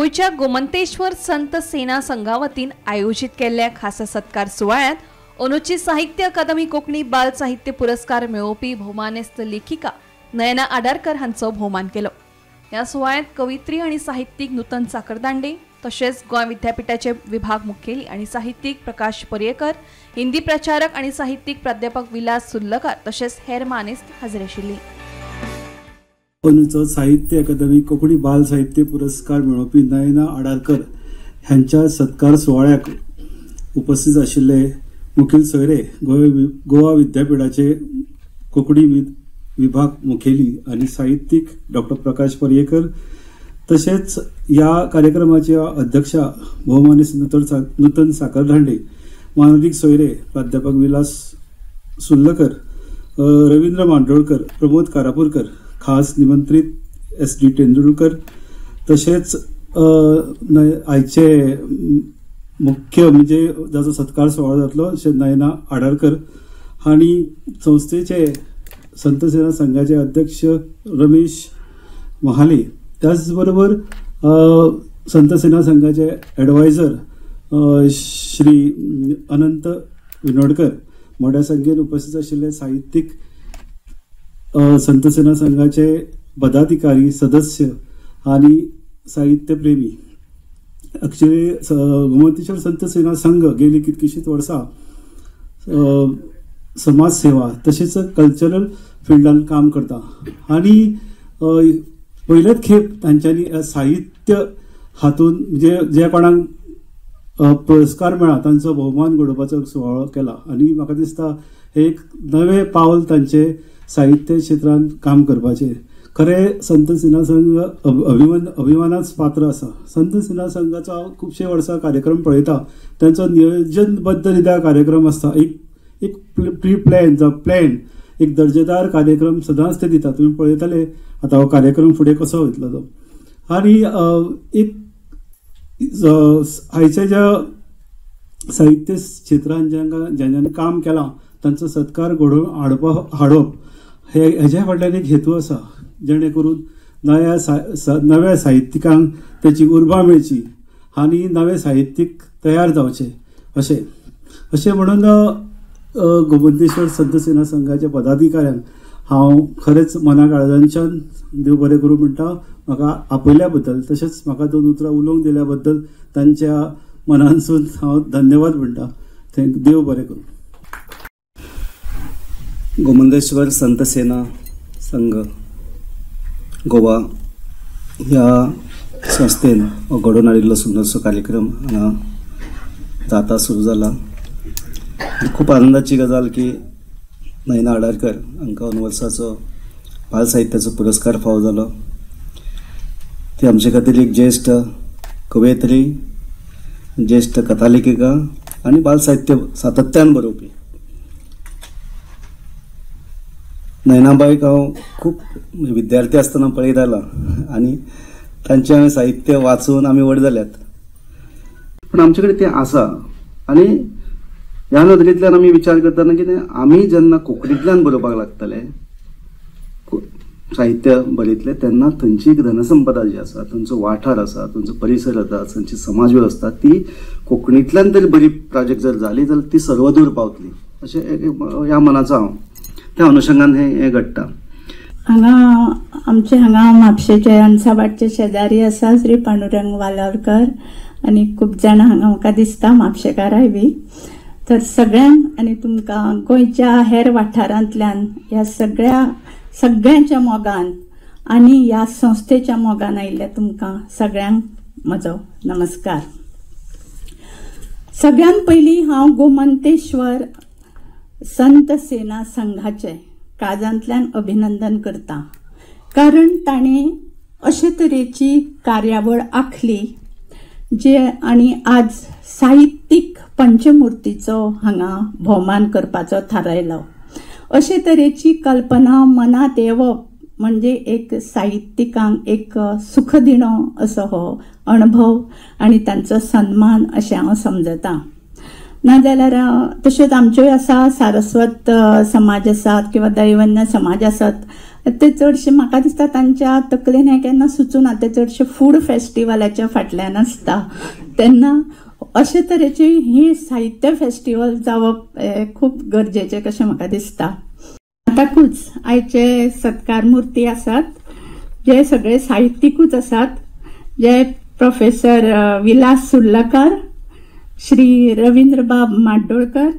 गोंयच्या गोमंतेश्वर संत सेना संघा वतीन आयोजीत केल्ल्या खासा सत्कार सुवाळ्यांत अंदूची साहित्य अकादमी कोंकणी बाल साहित्य पुरस्कार मेळोवपी भोवमानेस्त लेखिका नयना आडारकर हांचो भोवमान केलो. ह्या सुवाळ्यांत कवित्री आनी साहित्यीक नूतन साखरदांडे तशेंच गोंय विद्यापीठाचे विभाग मुखेली आनी साहित्यीक प्रकाश पर्येकर, हिंदी प्रचारक आनी साहित्यीक प्राध्यापक विलास सुर्लकार तशेंच हेर मानेस्त हाजीर आशिल्ली. अंदूचो साहित्य अकादमी कोंकणी बाल साहित्य पुरस्कार मेळोवपी नयना आडारकर हांच्या सत्कार सुवाळ्याक उपस्थित आशिल्ले मुखेल सोयरे गोवा विद्यापीठाचे कोंकणी विभाग मुखेली आनी साहित्यीक डॉक्टर प्रकाश पर्येकर, तशेंच ह्या कार्यक्रमाचे अध्यक्षा भोवमानेस्त नूतन साखरदांडे, मानादीक सोयरे प्राध्यापक विलास सुर्लकर, रवींद्र मांडोळकर, प्रमोद कारापूरकर, खास निमंत्रित एस डी तेंडुलकर, तशेंच आयचे मुख्य म्हणजे जाचो सत्कार सुवाळो जातलो अशें नयना आडारकर आनी संस्थेचे संत सेना संघाचे अध्यक्ष रमेश महाले, त्याच बरोबर संत सेना संघाचे एडवायझर श्री अनंत विनोडकर, मोठ्या संख्येन उपस्थित आशिल्ले साहित्यीक, संत सेना संघाचे पदाधिकारी, सदस्य आनी साहित्यप्रेमी. एक्चुअली गोमंतेश्वर संत सेना संघ गेली कितकीशींच वर्सां समाज सेवा तशेंच कल्चरल फिल्डान काम करता आनी पयलेच खेप तांच्यांनी साहित्य हातून म्हणजे जे कोणाक पुरस्कार मेळ्ळा तांचो भोवमान घडोवपाचो सुवाळो केला आनी म्हाका दिसता हे एक नवें पावल तांचे साहित्य क्षेत्रांत काम करपाचें. खरें संत सेना संघ अभिमानाच पात्र आसा. संत सेना संघाचो हांव खुबशे वर्सां कार्यक्रम पळयता, तांचो नियोजनबद्द रित्या कार्यक्रम आसता, एक एक प्री प्लॅन जावं प्लॅन एक दर्जेदार कार्यक्रम सदांच ते दिता. तुमी पळयतले आतां हो कार्यक्रम फुडें कसो वयतलो तो. आनी एक आयच्या ज्या साहित्य क्षेत्रान ज्यांच्यानी काम केलां तांचो सत्कार घडोवन हाडप हे हेज्या फाटल्यान एक हेतू आसा, जेणे करून नव्या साहित्यिकांक तेची उर्बा मेळची आनी नवे साहित्यीक तयार जावचे अशें अशें म्हणून गोमंतेश्वर संत सेना संघाच्या पदाधिकाऱ्यांक हांव खरेंच मना काळजांच्यान देव बरें करूं म्हणटा, म्हाका आपयल्या बद्दल तशेंच म्हाका दोन उतरां उलोवंक दिल्या बद्दल तांच्या मनानसून हांव धन्यवाद म्हणटा. Thank, देव बरें करूं. गोमंतेश्वर संत सेना संघ गोवा ह्या संस्थेन घडोवन हाडिल्लो सुंदरसो कार्यक्रम हांगा जाता सुरू जाला. खूब आनंदाची गजाल की नयना आडारकर हांकां अंदू वर्साचो बाल साहित्याचो पुरस्कार फावो जालो. ती आमचे खातीर एक ज्येश्ठ कवयित्री, ज्येश्ठ कथालेखिका आनी बाल साहित्य सातत्यान बरोवपी. नयनाबाईक हांव खूब विद्यार्थी आसतना पळयत आयलां आनी तांचें हांवें साहित्य वाचून आमी व्हड जाल्यात, पूण आमचे कडेन तें आसा. आनी ह्या नदरेंतल्यान आमी विचार करतना कितें आमी जेन्ना कोंकणींतल्यान बरोवपाक लागतले, साहित्य बरयतले, तेन्ना थंयची एक धनसंपदा जी आसा, थंयचो वाठार आसा, थंयचो परिसर आसा, थंयची समाज वेवस्था ती कोंकणींतल्यान तरी बरी प्रोजेक्ट जर जाली जाल्यार ती सर्वदूर पावतली अशें ह्या मनाचो हांव त्या अनुशंगान हें घडटा. हांगा आमचे हांगा म्हापशेचे अणसावाडचे शेजारी आसा श्री पांडुरंग वालावलकर आनी खूब जाणां हांगा म्हाका दिसता म्हापशेकाराय बी. तर सगळ्यांक आनी तुमकां गोंयच्या हेर वाठारांतल्यान ह्या सगळ्यांच्या मोगान आनी ह्या संस्थेच्या मोगान आयिल्ल्या तुमकां सगळ्यांक म्हजो नमस्कार. सगळ्यांत पयलीं हांव गोमंतेश्वर संत सेना संघाचें काळजांतल्यान अभिनंदन करता, कारण ताणें अशे तरेची कार्यावळ आंखली जे आनी आज साहित्यीक पंचमुर्तीचो हांगा भोवमान करपाचो थारायलो. अशे तरेची कल्पना मनांत येवप म्हणजे एक साहित्यिकांक एक सुखदिणो असो हो अणभव आनी तांचो सन्मान अशें हांव समजता. नाजाल्यार तशेंच आमच्योय आसा सारस्वत समाज आसात किंवा दैवन्य समाज आसात, ते चडशे म्हाका दिसता तांच्या तकलेन हें केन्ना सुचूना, ते चडशे फूड फेस्टिवलाच्या फाटल्यान आसता. तेन्ना अशे तरेची ही साहित्य फेस्टिवल जावप खूब गरजेचें कशें म्हाका दिसता. आतांकूच आयचे सत्कार मुर्ती आसात जे सगळे साहित्यिकूच आसात, जे प्रोफेसर विलास सुर्लकार, श्री रवींद्रबाब माड्डोळकर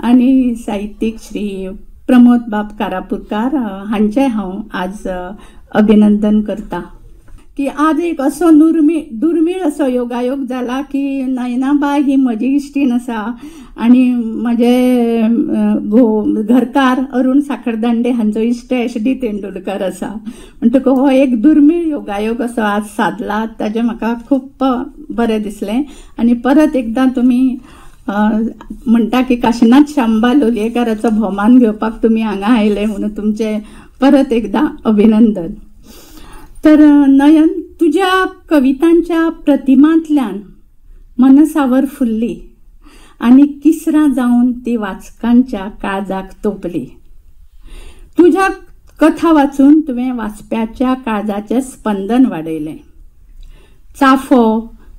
आनी साहित्यीक श्री प्रमोद बाब कारापुरकार हांचें हांव आज अभिनंदन करता. की आज एक असो दुर्मीळ असो योगायोग जाला की नयनाबाय ही म्हजी इश्टीण आसा आनी म्हजे घरकार अरुण साखरदांडे हांचो इश्ट एस.डी. तेंडुलकर आसा. म्हणटकच हो एक दुर्मीळ योगायोग असो आज सादला, ताजें म्हाका खूब बरें दिसलें. आनी परत एकदां तुमी म्हणटा की काशिनाथ शांबा लोलयेकाराचो भोवमान घेवपाक तुमी हांगा आयले म्हणून तुमचें परत एकदां अभिनंदन. तर नयन, तुज्या कवितांच्या प्रतिमांतल्यान मनसावर फुल्ली आनी किसरां जावन ती वाचकांच्या काळजाक तोपली. तुज्या कथा वाचून तुवें वाचप्याच्या काळजाचें स्पंदन वाडयलें. चाफो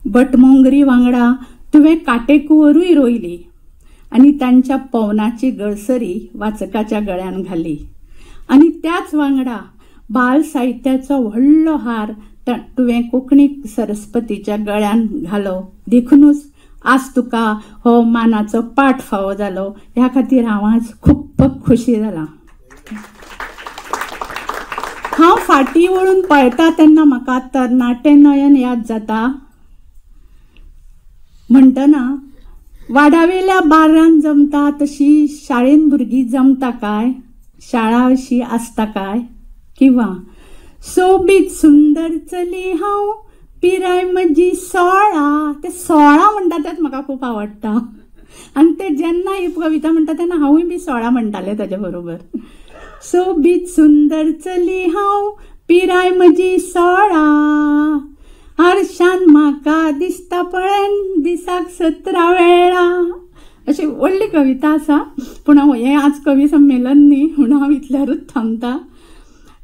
बटमोंगरी वांगडा तुवें काटेकुवरूय रोयली आनी तांच्या पवनाची गळसरी वाचकाच्या गळ्यान घाली. आनी त्याच वांगडा बाल साहित्याचो व्हडलो हार तुवें कोंकणी सरस्पतीच्या गळ्यान घालो. देखुनूच आज तुका हो मानाचो पाठ फावो जालो. ह्या खातीर हांव आज खूब खोशी जाला. हांव फाटीं वळून पळयता तेन्ना म्हाका तरणाटे नयन याद जाता. म्हणटना वाडावेल्या बारान जमता तशी शाळेन भुरगीं जमता काय, शाळा अशी आसता काय, किंवा सोबीत सुंदर चली हांव पिराय म्हजी 16. ते 16 म्हणटा तेच म्हाका खूब आवडटा. आनी ते जेन्ना ही कविता म्हणटा तेन्ना हांवूय बी 16 म्हणटालें ताजे बरोबर. सोबीत सुंदर चली हांव पिराय म्हजी 16, आरशान म्हाका दिसता पळेन दिसाक 17 वेळा. अशी व्हडली कविता आसा, पूण हांव हें आज कवी संमेलन न्ही म्हणून हांव इतल्यारूच थांबता.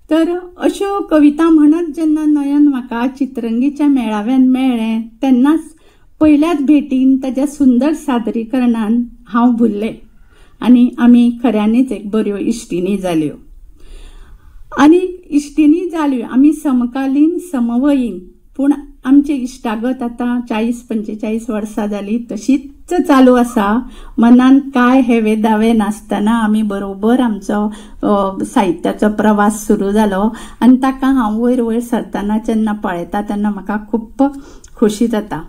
तर अश्यो कविता म्हणत जेन्ना नयन म्हाका चित्रंगीच्या मेळाव्यान मेळ्ळें तेन्नाच पयल्याच भेटीन ताज्या सुंदर सादरीकरणान हांव भुल्लें आनी आमी खऱ्यांनीच एक बऱ्यो इश्टिणी जाल्यो. आनी इश्टिणी जाल्यो, आमी समकालीन समवयीन, पूण आमची इश्टागत आतां 40-45 वर्सां जाली तशीच चालू आसा. मनान काय हेवे दावे नासतना आमी बरोबर आमचो साहित्याचो प्रवास सुरू जालो आनी ताका हांव वयर वयर सरतना जेन्ना पळयता तेन्ना म्हाका खूब खोशी जाता.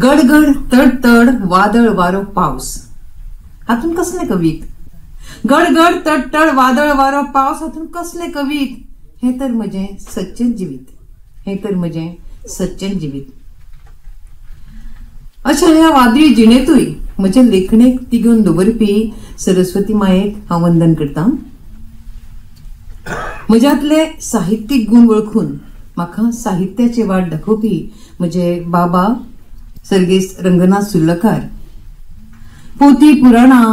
गडगड तडतड वादळ वारो पावस हातून कसले कवीत? गडगड तडतड वादळ वारो पावस हातून कसले कवीत? हे तर म्हजें सच्चें जिवीत, हे तर म्हजें सच्चें जिवीत. अशा ह्या वादळी जिणेंतूय म्हजे लेखणेक तिगून दवरपी सरस्वती मायेक हांव वंदन करता. म्हज्यांतले साहित्यीक गूण वळखून म्हाका साहित्याची वाट दाखोवपी म्हजे बाबा सर्गेस्त रंगनाथ सुर्लकार, पोथी पुराणां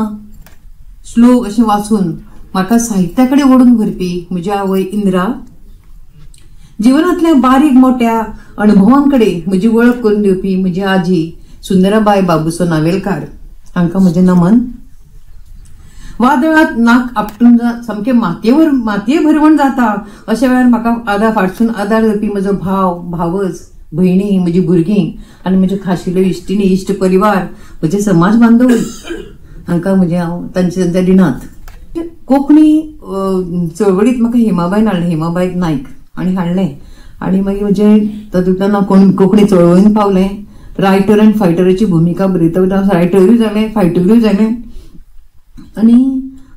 श्लोक अशें वाचून म्हाका साहित्या कडेन ओडून व्हरपी म्हजी आवय इंदिरा, जिवनांतल्या बारीक मोट्या अणभवां कडेन म्हजी वळख करून दिवपी म्हजी आजी सुंदराबाय बाबूसो नावेलकार हांकां म्हजें नमन. वादळांत नाक आपटून सामकें मातये भरवण जाता अशा वेळार म्हाका आदार फाटसून आदार दिवपी म्हजो भाव, भावज, भयणी, म्हजी भुरगीं आनी म्हज्यो खाशेल्यो इश्टिणी, इश्ट परिवार, म्हजे समाज बांधव हांकां म्हजें हांव तांच्या रिणांत. कोंकणी चळवळींत म्हाका हेमाबायन हाडलें, हेमाबाय नायक आनी हाडलें आनी मागीर म्हजें तातूंतल्यान हांव कोंकणी चळवळीन पावलें. रायटर आनी फायटराची भुमिका बरयता, रायटरूय जालें, फायटरूय जालें. आनी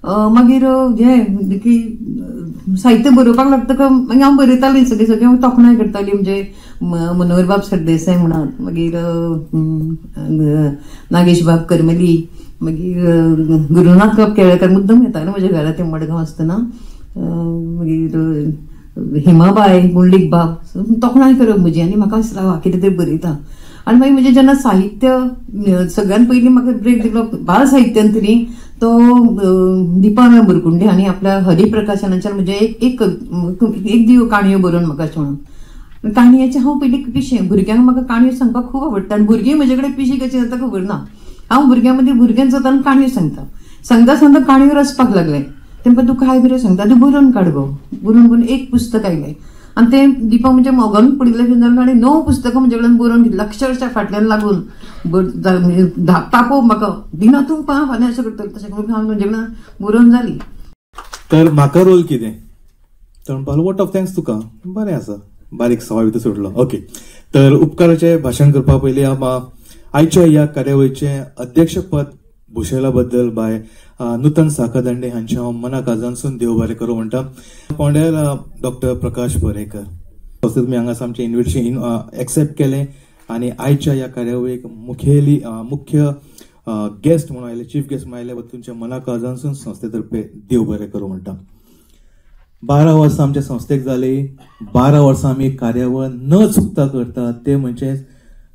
मागीर हें की साहित्य बरोवपाक लागतकच मागीर हांव बरयतालें, सगळें सगळें हांव तोखणाय करतालीं. म्हणजे मनोहरबाब सरदेसाय म्हणात, मागीर नागेशबाब करमली, मागीर गुरुनाथ बाब केळेकार मुद्दम येताले म्हज्या घरा ते मडगांव आसतना, मागीर हेमाबाय, पुंडलीक बाब, तोखणाय करप म्हजी आनी म्हाका दिसता कितें तरी बरयता. आनी मागीर म्हजें जेन्ना साहित्य सगळ्यान पयलीं म्हाका ब्रेक दिलो बाल साहित्यान तरी तो दीपा बुरकुंडे आनी आपल्या हरिप्रकाशनाच्यान म्हणजे एक एक दिव काणयो बरोवन म्हाका अशें म्हणून काणयेचें हांव पयलीं पिशें. भुरग्यांक म्हाका काणयो सांगपाक खूब आवडटा आनी भुरगीं म्हजे कडेन पिशीं कशीं जाता खबर ना. हांव भुरग्यां मदीं भुरग्यांक जाता आनी काणयो सांगता सांगता सांगता काणयो रचपाक लागलें. तेमकां तूं काय बरें सांगता तूं बरोवन काड गो, बरोवन बरोवन एक पुस्तक आयलें आनी तें दीपा म्हणजे मोगान पडिल्लें जालें आनी 9 पुस्तकां म्हजे कडल्यान बरोवन घेतलीं अक्षरशा फाटल्यान लागून तापोवप म्हाका दिना तूं पा फाल्यां अशें करतलें तशें करून हांव म्हजे कडल्यान बरोवन जाली. तर म्हाका रोल कितें तर म्हणपाक वोट ऑफ thanks तुका बरें आसा, बारीक सवाय भितर सोडलो. ओके, तर उपकाराचें भाशण करपा पयलीं हांव आयच्या ह्या कार्यावळीचें अध्यक्षपद भुशयल्या बद्दल बाय नूतन साखरदांडे हांचे हांव मना काळजांतसून देव बरें करूं म्हणटा. फोंड्यार डॉक्टर प्रकाश पर्येकर तुमी हांगासर आमचें इन्विटेशन एक्सेप्ट केलें आनी आयच्या ह्या कार्यावळीक मुखेली मुख्य गेस्ट म्हणून आयले, चीफ गेस्ट म्हणून आयले, तुमच्या मना काळजांतसून संस्थे तर्फे देव बरें करूं म्हणटा. 12 वर्सां आमच्या संस्थेक जाली, 12 वर्सां आमी कार्यावळ न चुकता करता ते म्हणजे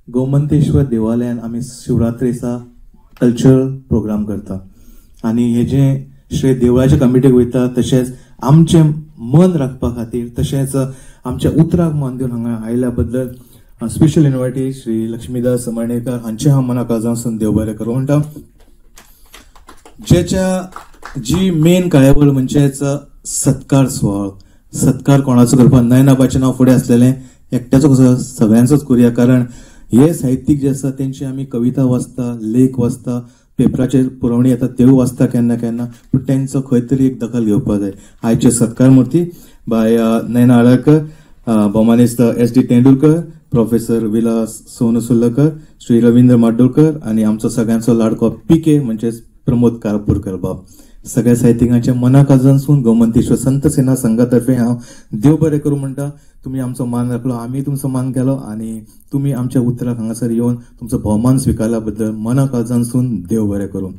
गोमंतेश्वर देवालयान आमी शिवरात्री दिसा कल्चरल प्रोग्राम करता आनी हेजें श्रेय देवळाच्या कमिटीक वयता, तशेंच आमचें मन राखपा खातीर तशेंच आमच्या उतराक मान दिवन हांगा आयल्या बद्दल स्पेशल इन्वायटी श्री लक्ष्मीदास मणेकर हांचे हांव मना काळजांतसून देव बरें करूं म्हणटा. जेच्या जी मेन कार्यावळ म्हणजेच सत्कार सुवाळो. सत्कार कोणाचो करपाक नयनाबाचें नांव फुडें आसलेलें, एकट्याचो कसो सगळ्यांचोच करुया, कारण हे साहित्यीक जे आसा तेंची आमी कविता वाचता, लेख वाचता, पेपराचेर पुरवणी येता त्यो वाचता केन्ना केन्ना, पूण तेंचो खंय तरी एक दखल घेवपाक जाय. आयचे सत्कार मूर्ती बाय नयना आडारकर, भोवमानेस्त एस डी तेंडुलकर, प्रोफेसर विलास सोनू सुर्लकर, श्री रवींद्र माड्डोळकर आनी आमचो सगळ्यांचो लाडको पी के म्हणजेच प्रमोद कारपूरकर बाब. सगळ्या साहित्यिकांच्या मना काळजांतसून गोमंतेश्वर संत सेना संघातर्फे हांव देव बरें करूं म्हणटा. तुमी आमचो मान राखलो, आमी तुमचो मान केलो आनी तुमी आमच्या उतराक हांगासर येवन तुमचो भोवमान स्विकारल्या बद्दल मना काळजांतसून देव बरें करूं.